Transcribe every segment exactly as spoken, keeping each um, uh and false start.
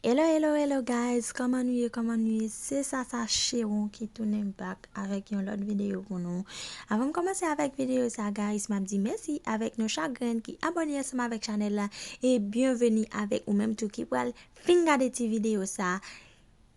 Hello, hello, hello guys, kòman nou ye, kòman nou ye? Se Sasa Chewon ki tounen back avèk yon lòt videyo pou nou. Avan m kòmanse avèk videyo sa guys, m ap di mèsi avèk nou chak grenn ki abòne ansanm avèk chanèl la, e byenveni avèk ou menm tou ki pral fin gade ti videyo sa,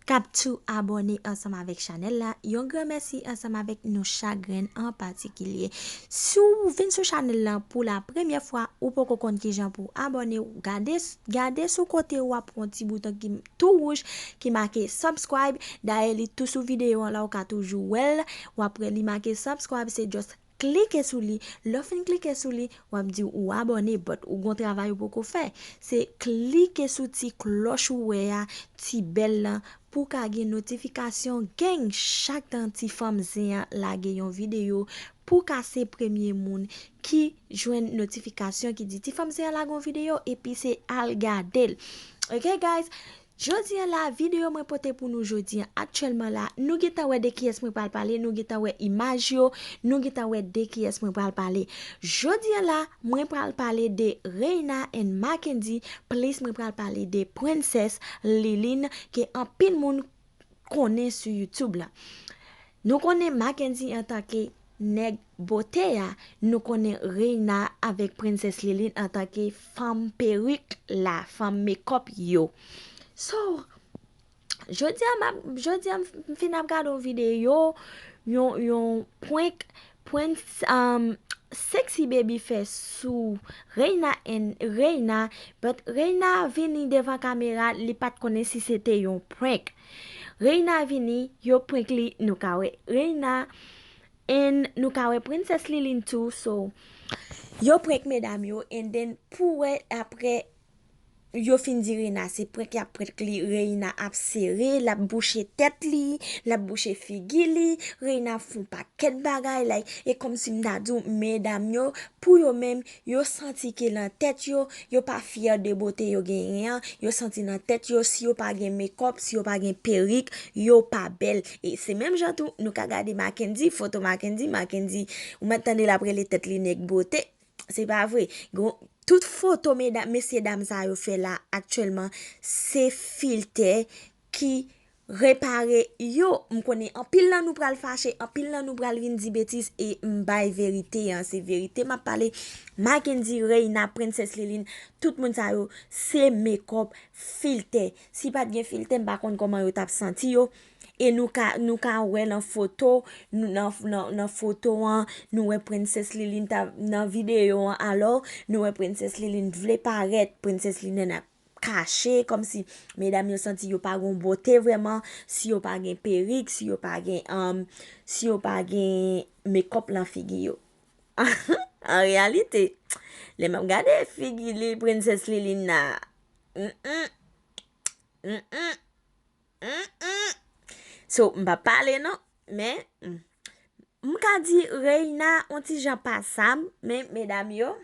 k ap tou abòne ansanm avèk chanèl la. Yon gran mèsi ansanm avèk nou chak grenn an patikilye. Si w vin sou chanèl la pou la premyè fwa, ou poko konn kijan pou w abòne, gade, gade sou kote w ap wè yon ti bouton ki tou wouj ki make subscribe. Dayè li tou sou videyo an la, ou ka toujou wè l. W ap wè li make subscribe, se just klike sou li. Lè w fin klike sou li, w ap di ou abòne, but ou gon travay ou poko fè. Se klike sou ti klòch ou wè a, ti bèl lan, pou w ka gen notifikasyon gang chak tan Ti Fanm Zen an lage yon videyo, pou w ka se premye moun ki jwenn notifikasyon ki di Ti Fanm Zen an lage yon videyo, epi se al gade l. Ok guys, jodi an la, videyo mwen pote pou nou jodi an, aktyèlman la, nou gentan wè de kiyès mwen pral pale, nou gentan wè imaj yo, nou gentan wè de kiyès mwen pral pale. Jodi an la, mwen pral pale de Reina and Mackendy, plis mwen pral pale de Princess Liline, ke anpil moun konnen sou YouTube la. Nou konnen Mackendy antanke nèg bote a, nou konnen Reina avèk Princess Liline antanke fanm perik la, fanm makeup yo. So, jodi a, m ap, jodi a, m fin ap gade yon videyo, yon, yon prank, prank, um, Sexy Baby fè sou Reina and Reina, but Reina vini devan kamera, li pa t konnen si se te yon prank. Reina vini, yo prank li, nou ka wè Reina, and nou ka wè Princess Liline tou, so, yo prank medam yo, and then pou wè apre, yo fin di Reina se prank y ap prank li, Reina ap sere, l ap bouche tèt li, l ap bouche figi li, Reina ap fè yon pakèt bagay, like, e kòmsi m ta di w, medam yo, pou yo menm, yo santi ke nan tèt yo, yo pa fyè de bote yo genyen an, yo santi nan tèt yo, si yo pa gen makeup, si yo pa gen perik, yo pa bèl. E se menm jan tou, nou ka gade Mackendy, foto Mackendy, Mackendy, ou mèt tande l ap rele tèt li nèg bote, se pa vre. Gon, tout foto medam, mesye dam sa yo fè la aktyèlman, se filtè ki repare yo. M konnen anpil nan nou pral fache, anpil nan nou pral vin di betiz, e m bay verite an, se verite m ap pale. Mackendy, Reina, Princess Liline, tout moun sa yo, se makeup, filtè. Si pa t gen filtè, m pa konn kòman yo t ap santi yo. E nou ka, nou ka wè nan foto, nou, nan, nan, nan foto an, nou wè Princess Liline ta, nan videyo an, alò, nou wè Princess Liline vle parèt, Princess Liline ap kache, kòmsi medam yo santi yo pa gon bote vrèman, si yo pa gen perik, si yo pa gen, um, si yo pa gen makeup lan figi yo. An reyalite, lè m ap gade figi li, Princess Liline la, mm, mm, mm, mm, mm, mm. So, m pa pale non, men, mm, m ka di Reina on ti jan pasab, men medam yo,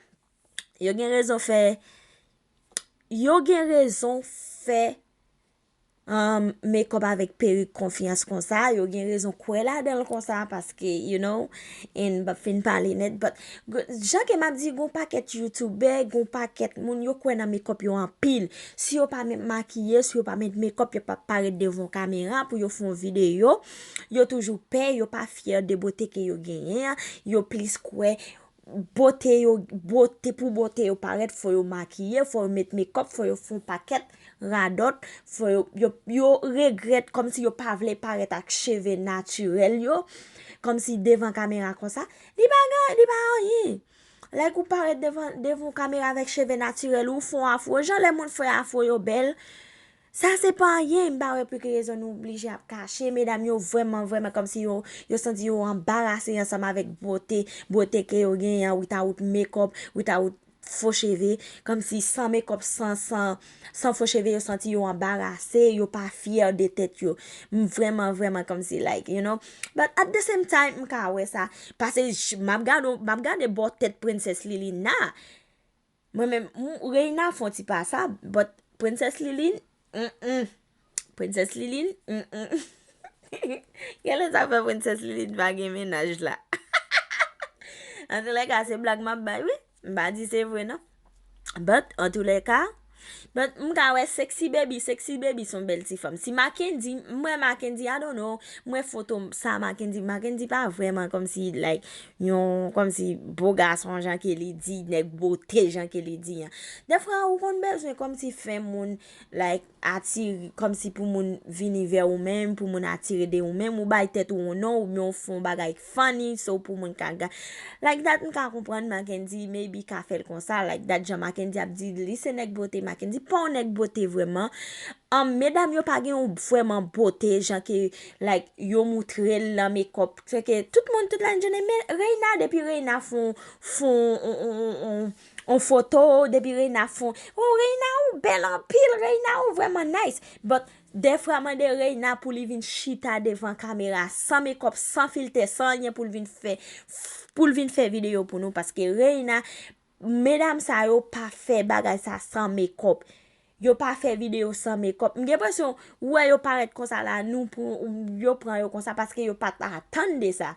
yo gen rezon fè, yo gen rezon fè, um, makeup avèk perik konfyans konsa, yo gen rezon kwè ladan l konsa, paske, you know, and m p ap fin pale nèt, but, g-, jan ke m ap di, gon pakèt youtubè, gon pakèt moun, yo kwè nan makeup yo anpil. Si yo pa met makiye, si yo pa met makeup, yo p ap parèt devan kamera pou yo fè yon videyo. Yo toujou pè, yo pa fyè de bote ke yo genyen an, yo plis kwè bote yo, bote, pou bote yo parèt, fò yo makiye, fò yo met makeup, fò yo fè yon pakèt radòt, fò yo, yo, yo regrèt, kòmsi yo pa vle parèt ak cheve natirèl yo, kòmsi devan kamera konsa, li pa gen, li pa anyen. Like ou parèt devan, devan kamera avèk cheve natirèl, ou fè yon afro, jan lè moun fè afro yo bèl, sa se pa anyen, m pa wè pou ki rezon nou oblije ap kache. Medam yo vrèman, vrèman kòmsi yo, yo santi yo anbarase ansanm avèk bote, bote ke yo genyen an, without makeup, without fo cheve, kòmsi san makeup, san, san, san fo cheve, yo santi yo anbarase, yo pa fyè de tèt yo. M vrèman, vrèman kòmsi, like, you know. But at the same time, m ka wè sa. Pase, j-, m ap gade, m ap gade bò tèt Princess Liline la. Mwen menm, m, Reina fè yon ti pasab, but Princess Liline, mm, mm. Princess Liline, mm, mm. Genlè sa fè Princess Liline pa gen mennaj la. Antoulèka, se blag m ap bay, wi. M pa di se vre, non. But, antoulèka, But m ka wè Sexy Baby, Sexy Baby se yon bèl ti fanm. Si Mackendy, m wè Mackendy, I don't know, m wè foto sa Mackendy, Mackendy pa vrèman kòmsi, like, yon, kòmsi bo gason jan ke li di, nèg bote jan ke li di an. Dèfwa ou konn bezwen kòmsi fè moun, like, atire, kòmsi pou moun vini vè ou menm, pou moun atire de ou menm, ou bay tèt ou yon non, oubyen ou fè yon bagay funny, so pou moun ka ga-, like that, m ka konprann Mackendy, maybe ka fè l konsa, like that, jan Mackendy ap di, li se nèg bote, Mackendy pa yon nèg bote vrèman. Um, medam yo pa gen yon vrèman bote, jan ke, like, yo moutre l nan makeup. Se ke tout moun, tout la, men Reina, depi Reina fè yon, fè yon, yon, yon, yon, yon foto, depi Reina fè yon, oh, Reina, ou bèl anpil, Reina, ou vrèman nice. But, dèfwa mande Reina pou li vin chita devan kamera, san makeup, san filtè, san anyen pou l vin fè, pou l vin fè videyo pou nou, paske Reina, medam sa yo pa fè bagay sa san makeup. Yo pa fè videyo san makeup. M gen enpresyon, ou wè yo parèt konsa la, nou pran, yo pran yo konsa paske yo pa t atann de sa.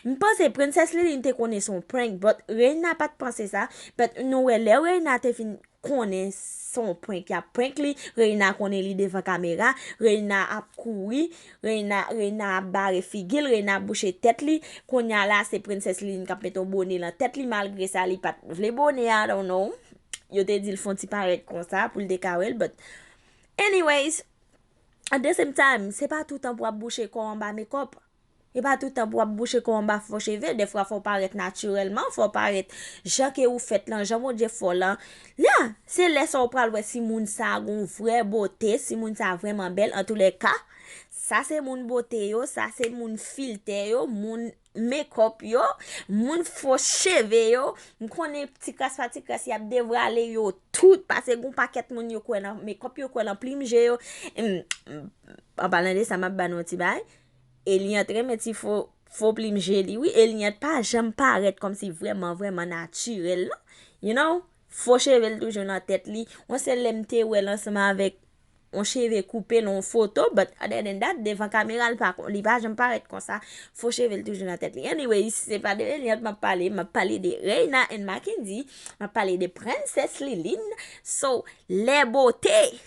M panse Princess Liline te konnen se yon prank, but Reina pa t panse sa. But nou wè lè Reina te fin konnen se yon prank, y ap prank li, Reina konnen li devan kamera, Reina ap kouri, Reina, Reina ap bare figi l, Reina ap bouche tèt li. Kounye a la, se Princess Liline k ap mete yon bone nan tèt li, malgre sa, li pa t vle bone a, I don't know. Yo te di l fè yon ti parèt konsa pou l te ka wè l, but anyways, at the same time, se pa toutan pou w ap bouche kò w anba makeup. E pa toutan pou w ap bouche kò w anba fo cheve, dèfwa fò w parèt natirèlman, fò w parèt jan ke ou fèt lan, jan Bondye fè w lan. La, se lè sa w pral wè si moun sa a gon vrè bote, si moun sa a vrèman bèl, antoulèka, sa se moun bote yo, sa se moun filtè yo, moun makeup yo, moun fo cheve yo. M konnen ti kras pa ti kras, y ap devwale yo tout, paske gon pakèt moun yo kwè nan makeup, yo kwè nan plim je yo. Em, m, an palan de sa, m ap ba nou yon ti bay. Eliant renmen ti fo, fo plim je li, wi. Eliant pa janm parèt kòmsi vrèman, vrèman natirèl, non. You know? Fo cheve l toujou nan tèt li. Yon sèl lè m te wè l ansanm avèk yon cheve koupe nan yon foto, but other than that, devan kamera, li pa, li pa janm parèt konsa. Fo cheve l toujou nan tèt li. Anyways, se pa de Eliant m ap pale, m ap pale de Reina and Mackendy, m ap pale de Princess Liline. So, les beautés!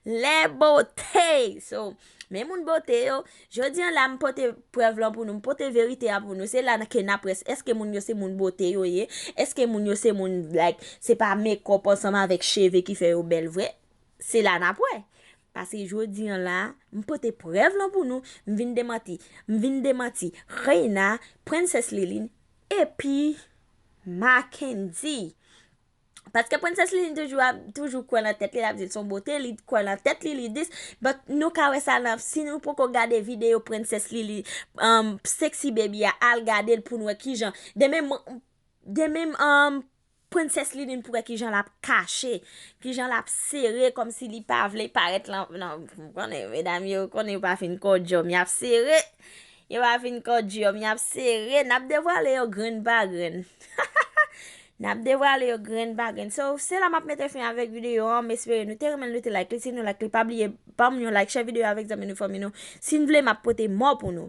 Les beautés! So, men moun bote yo, jodi an la, m pote prèv lan pou nou, m pote verite a pou nou. Se la ke n ap wè, èske moun yo se moun bote yo ye? Èske moun yo se moun, like, se pa makeup ansanm avèk cheve ki fè yo bèl vre? Se la n ap wè. Paske jodi an la, m pote prèv lan pou nou, m vin demanti. M vin demanti Reina, Princess Liline, epi Mackendy. Paske Princess Liline toujou ap, toujou kwè nan tèt li, l ap di l se yon bote, li kwè nan tèt li, li dis, but nou ka wè sa nan, si nou poko gade videyo Princess Liline, um, Sexy Baby a, al gade l pou n wè kijan, de menm, de menm, um, Princess Liline pou wè kijan l ap kache, kijan l ap sere, kòmsi li pa vle parèt lan, non, ou konnen, medam yo, ou konnen yo pa fin kòdyòm, y ap sere, yo pa fin kòdyòm, y ap sere, n ap devwale yo grenn pa grenn. N ap devwale yo grenn pa grenn. So, se la m ap mete fen avèk videyo an. M espere nou te renmen l, nou te like li. Si nou like li, pa bliye ban m yon like, share videyo avèk zanmi nou, fanmi nou. Si n vle, m ap pote mò pou nou.